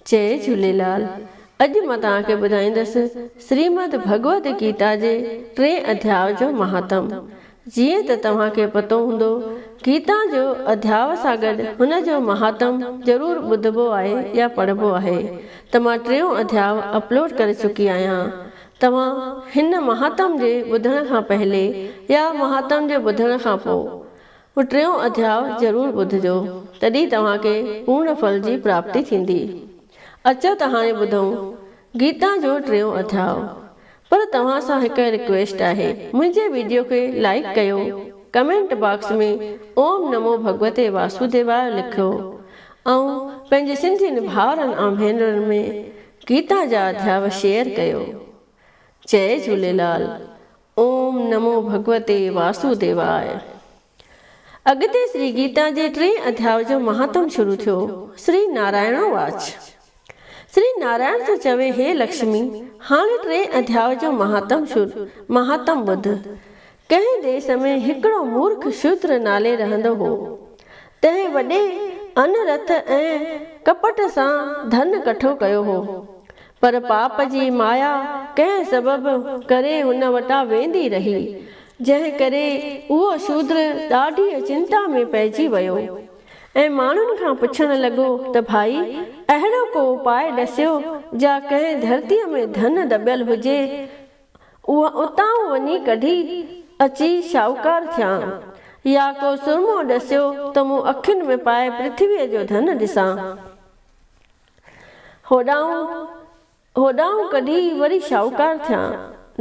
جئي جهوليلال اڄ مان توهان کي ٻڌائيندس شريمد ڀڳوت گيتا جي ٽئين اڌياء جو مهاتم. جيئن ته توهان کي پتو هوندو گيتا جو اڌياء سان گڏ هن جو مهاتم ضرور ٻڌبو آهي يا پڙهبو آهي ته مان ٽيون اڌياء اپلوڊ ڪري چڪي آهيان توهان هن مهاتم جي ٻڌڻ کان پهلي يا مهاتم جي ٻڌڻ کان پو هو ٽيون اڌياء ضرور ٻڌجو، تڏهن توهان کي پورڻ ڦل جي پراپتي ٿيندي. اچو ته هاڻي ٻڌون گيتا جو ٽيون اڌياء. پر توهان سان هڪ رڪويسٽ آهي، منهنجي ويڊيو کي لائيڪ ڪيو، ڪمينٽ باڪس ۾ اوم نمو ڀڳوتي واسوديواء لکيو ۽ پنهنجي سنڌين ڀائرن ۽ ڀينرن ۾ گيتا جا اڌياء شيئر ڪيو. جئي جهوليلال. اوم نمو ڀڳوتي واسوديواء. اڳتي شري گيتا جي ٽئين اڌياء جو مهاتم شروع ٿيو، شري نارائڻو واچ. شري نارائڻ ٿو چوي هي لڪشمي هاڻي ٽئين اڌياء جو مهاتم شروع مهاتم ٻڌ. ڪنهن ديس ۾ هڪڙو مورک شودر نالي رهندو هو. تنهن وڏي انرٿ ۽ ڪپٽ سان ڌن ڪٺو ڪيو هو. پر پاپ جي مايا ڪنهن سبب ڪري هن وٽان ويندي رهي، جنهن ڪري اهو شودر ڏاڍيء چنتا ۾ پئجي ويو ۽ ماڻهن کان پڇڻ لڳو ته ڀائي، اهڙو ڪو اپاء ڏسيو جا ڪنهن ڌرتيء ۾ ڌن دٻيل هجي، اها اتان وڃي ڪڍي اچي شاهوڪار ٿيان، يا ڪو سرمو ڏسيو ته مون اکين ۾ پائي پرٿويء جو ڌن ڏسان. هوڏانهن هوڏانهن ڪڍي وري شاهوڪار ٿيان.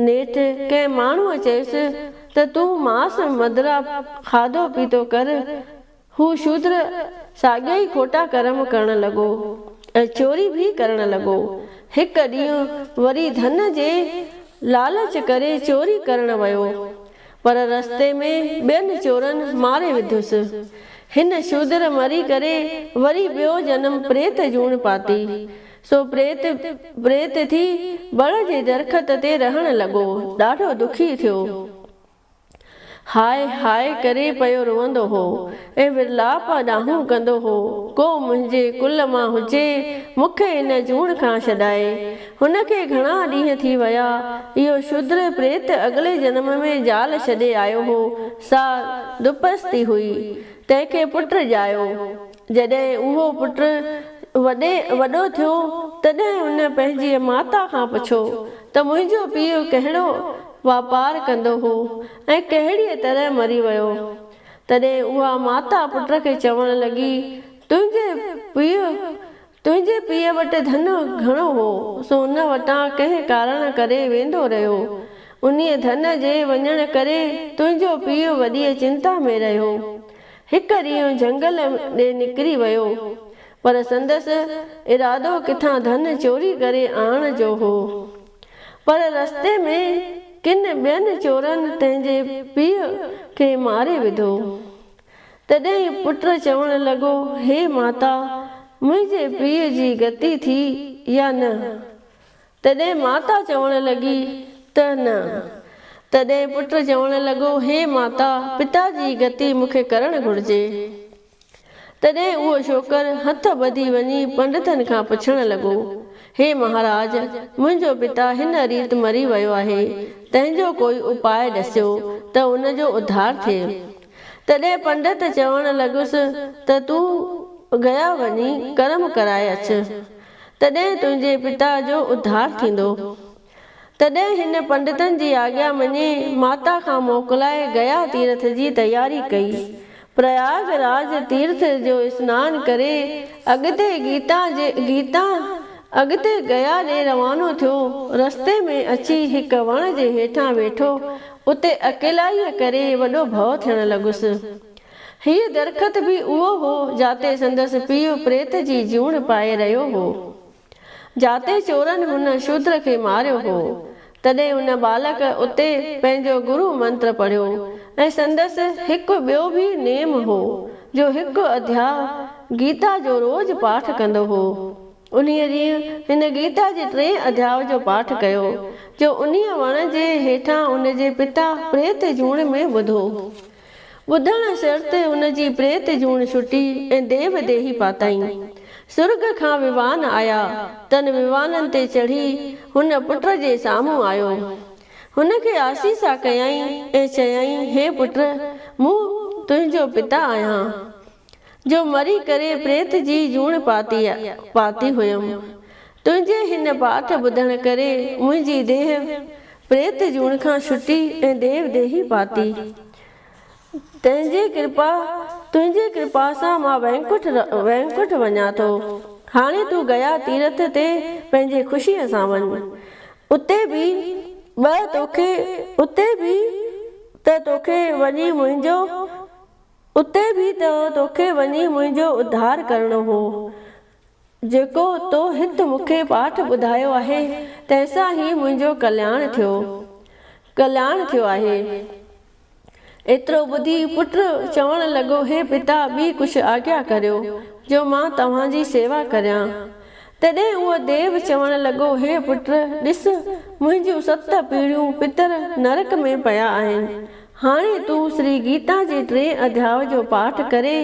نيٺ ڪنهن ماڻهوء چيس ته تون ماس مدرا کاڌو پيتو ڪر. هو شودر ساڳيو ئي کوٽا ڪرم ڪرڻ لڳو ۽ چوري به ڪرڻ لڳو. هڪ ڏينهن وري ڌن جي لالچ ڪري چوري ڪرڻ ويو. پر رستي ۾ ٻين چورن ماري وڌس. هن شودر مري ڪري وري ٻيو جنم پريت جوڻ پاتي. سو پريت پريت ٿي بڙ جي درخت تي رهڻ لڳو. ڏاڍو دکي ٿيو. هاء هاء ڪري پيو روئندو هو ۽ ورلاپ ڏانهون ڪندو هو، ڪو منهنجي ڪل مان هجي، مون کي هن جوڻ کان ڇڏائي. هن کي گهڻا ڏينهن ٿي ويا. اهو شودر پريت اڳلي جنم ۾ زال ڇڏي آيو هو، سا دپستي هئي. تنهن کي پٽ ڄايو. جڏهن اهو پٽ وڏي وڏو ٿيو، تڏهن هن پنهنجيء ماتا کان پڇيو ته منهنجو پيء ڪهڙو واپار ڪندو هو ۽ ڪهڙيء طرح مري ويو؟ تڏهن اها ماتا پٽ کي چوڻ لڳي، تنهنجي پيء تنهنجي پيء وٽ ڌن گهڻو هو، سو ان وٽان ڪنهن ڪارڻ ڪري ويندو رهيو. انهيء ڌن جي وڃڻ ڪري تنهنجو پيء وڏيء چنتا ۾ رهيو. هڪ ڏينهن جهنگل ڏي نڪري ويو، پر سندس ارادو ڪٿان ڌن چوري ڪري آڻڻ جو هو. پر رستي ۾ ڪن ٻين چورن تنهنجي پيء کي ماري وڌو. تڏهن پٽ چوڻ لڳو، هي ماتا، منهنجي پيء جي گتي ٿي يا نه؟ تڏهن ماتا چوڻ لڳي ته نه. تڏهن پٽ چوڻ لڳو، هي ماتا، پتا جي گتي مون کي ڪرڻ گهرجي. تڏهن اهو ڇوڪر هٿ ٻڌي وڃي پنڊتن کان پڇڻ لڳو، هي مهاراج، منهنجو پتا هن ريت مري ويو آهي، تنهن جو ڪوئي اپاء ڏسيو ته ان جو اڌار ٿئي. تڏهن پنڊت چوڻ لڳس ته تون گيا وڃي ڪرم ڪرائي اچ، تڏهن تنهنجي پتا جو اڌار ٿيندو. تڏهن هن پنڊتن جي آگيا مڃي ماتا کان موڪلائي گيا تيرٿ جي تياري ڪئي. پرياگ راج تيرٿ جو اسنان ڪري اڳتي گيتا جي گيتا اڳتي گيا ڏي روانو ٿيو. رستي ۾ اچي هڪ وڻ جي هيٺان ويٺو. اتي اڪيلائيء ڪري وڏو ڀؤ ٿيڻ لڳس. هيء درخت به اهو هو جاتي سندس پيء پريت جي جوڻ پائي رهيو هو. جاتي چورن هن شودر کي ماريو هو. تڏهن ان ٻالڪ اتي پنهنجو گرو منتر پڙهيو ۽ سندس هڪ ٻيو به نيم هو جو هڪ اڌياء گيتا جو روز پاٺ ڪندو هو. انهيء ڏينهن هن گيتا جي ٽئين اڌياء جو پاٺ ڪيو، جو انهيء وڻ جي هيٺان ان جي پتا پريت جوڻ ۾ ٻڌو. ٻڌڻ شرط ان جي پريت جوڻ ڇٽي ۽ ديو ديهي پاتائين. سرڳ کان ووان آيا، تن ووانن تي چڙهي هن پٽ جي سامهون آيو. هن کي آسيسا ڪيائين ۽ چيائين، هي پٽ! مون تنهنجو پتا آهيان، جو مري ڪري پريت جي جوڻ پاتي هيم. تنهنجي هن پاٺ ٻڌڻ ڪري منهنجي ديهه پريت جوڻ کان ڇٽي ۽ ديو ديهي پاتي. تنهنجي ڪرپا، تنهنجي ڪرپا سان مان وينڪٺ وينڪٺ وڃان ٿو. هاڻي تون گيا تيرٿ تي پنهنجي خوشيء سان وڃ. اتي به ٻه توکي اتي به ته توکي وڃي منهنجو اتي به ته توکي وڃي منهنجو اڌار ڪرڻو هو. جيڪو تو هت مون کي پاٺ ٻڌايو آهي، تنهن سان ئي منهنجو ڪلياڻ ٿيو ڪلياڻ ٿيو آهي. ايترو ٻڌي پٽ چوڻ لڳو، هي پتا، ٻي ڪجهه آگيا ڪريو، جو مان توهان جي سيوا ڪريان. تڏهن اهو ديو چوڻ لڳو، هي پٽ، ڏس، منهنجيون ست پيڙهيون پتر نرڪ ۾ پيا آهن. هاڻي تون سري گيتا جي ٽئين اڌياء جو پاٺ ڪري،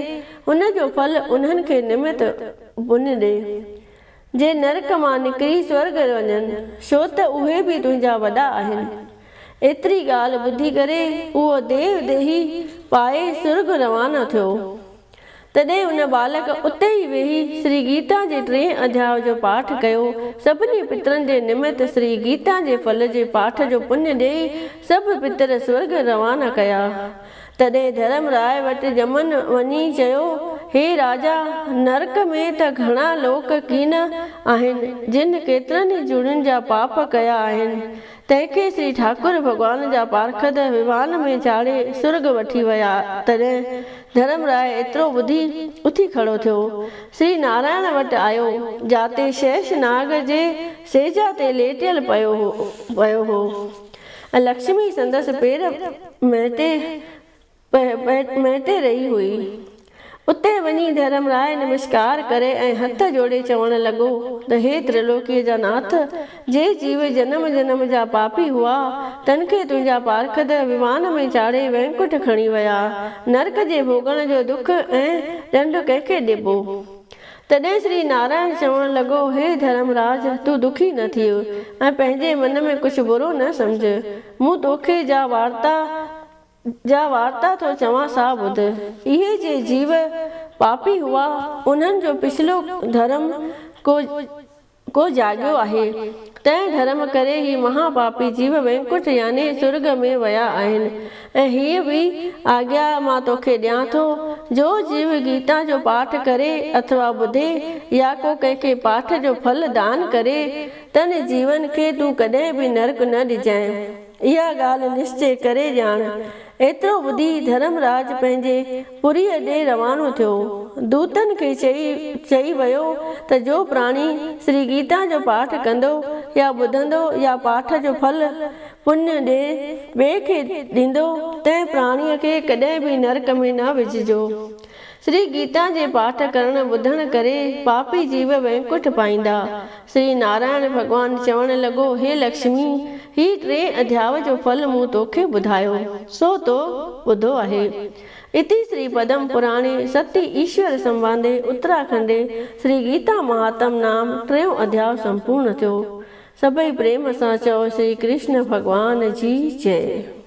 ان جو ڦل انهن کي نمت پڃ ڏي، جي نرڪ مان نڪري سورڳ وڃن، ڇو ته اهي به تنهنجا وڏا آهن. ايتري ڳالهه ٻڌي ڪري اهو ديو ديهي پائي سرڳ روانو ٿيو. تڏهن ان ٻالڪ اتي ئي ويهي سري گيتا جي ٽئين اڌياء جو پاٺ ڪيو. سڀني پترن جي نمت سري گيتا جي ڦل جي پاٺ جو پڃ ڏيئي سڀ پتر سورڳ روانا ڪيا. تڏهن ڌرم راء وٽ جمن وڃي چيو، هي راجا! نرڪ ۾ ته گهڻا لوڪ ڪين آهن، جن ڪيترن ئي جوڻين جا پاپ ڪيا آهن. تنهن کي سري ٺاڪر ڀڳوان جا پارکد ووان ۾ چاڙهي سرڳ وٺي ويا. تڏهن ڌرم راء ايترو ٻڌي اٿي کڙو ٿيو. سري نارائڻ وٽ آيو، جاتي شيش ناگ جي سيجا تي ليٽيل پيو هو ۽ لڪشمي سندس پير مهٽي مهٽي رهي هئي. اتي وڃي ڌرم راء نمسڪار ڪري ۽ هٿ جوڙي چوڻ لڳو ته هي ترلوڪيء جا ناٿ! جي جيو جنم جنم جا پاپي هئا، تن کي تنهنجا پارکد ووان ۾ چاڙهي وينڪٺ کڻي ويا. نرڪ جي ڀوڳڻ جو دک ۽ ڏنڊ ڪنهن کي ڏبو؟ تڏهن سري نارائڻ چوڻ لڳو، هي ڌرمراج! تون دکي نه ٿيء ۽ پنهنجي من ۾ ڪجهه برو نه سمجهه. مون توکي جا وارتا جا وارتا ٿو چوان سا ٻڌ. اهي جي جيو پاپي هئا، انهن جو پڇلو ڌرم ڪو ڪو جاڳيو آهي، تنهن ڌرم ڪري هي مها پاپي جيو وينڪٺ يعني سرڳ ۾ ويا آهن ۽ هيء به آگيا مان توکي ڏيان ٿو، جو جيو گيتا جو پاٺ ڪري اٿوا ٻڌي يا ڪو ڪنهن کي پاٺ جو ڦل دان ڪري، تن جيون کي تون ڪڏهن به نرڪ نه ڏجانء. اها ڳالهه نشچي ڪري ڄاڻ. ايترو ٻڌي ڌرمراج پنهنجي پوريء ڏي روانو ٿيو. دوتن کي چئي چئي ويو ته جو پراڻي سري گيتا جو پاٺ ڪندو يا ٻڌندو يا پاٺ جو ڦل، پڃ، ڏي ٻئي کي ڏيندو، تنهن پراڻيء کي ڪڏهن به نرڪ ۾ نه وجهجو. سري گيتا جي پاٺ ڪرڻ ٻڌڻ ڪري پاپي جيو وينڪٺ پائيندا. سري نارائڻ ڀڳوان چوڻ لڳو، هي لڪشمي! هي ٽئين اڌياء جو ڦل مون توکي ٻڌايو، سو تو ٻڌو آهي. اتي سري پدم پراڻي ستي ايشور سنوادي اتراکنڊي سري گيتا مهاتم نام ٽيون اڌياء سمپورڻ ٿيو. سڀئي پريم سان چئو سري ڪرشن ڀڳوان جي جئي.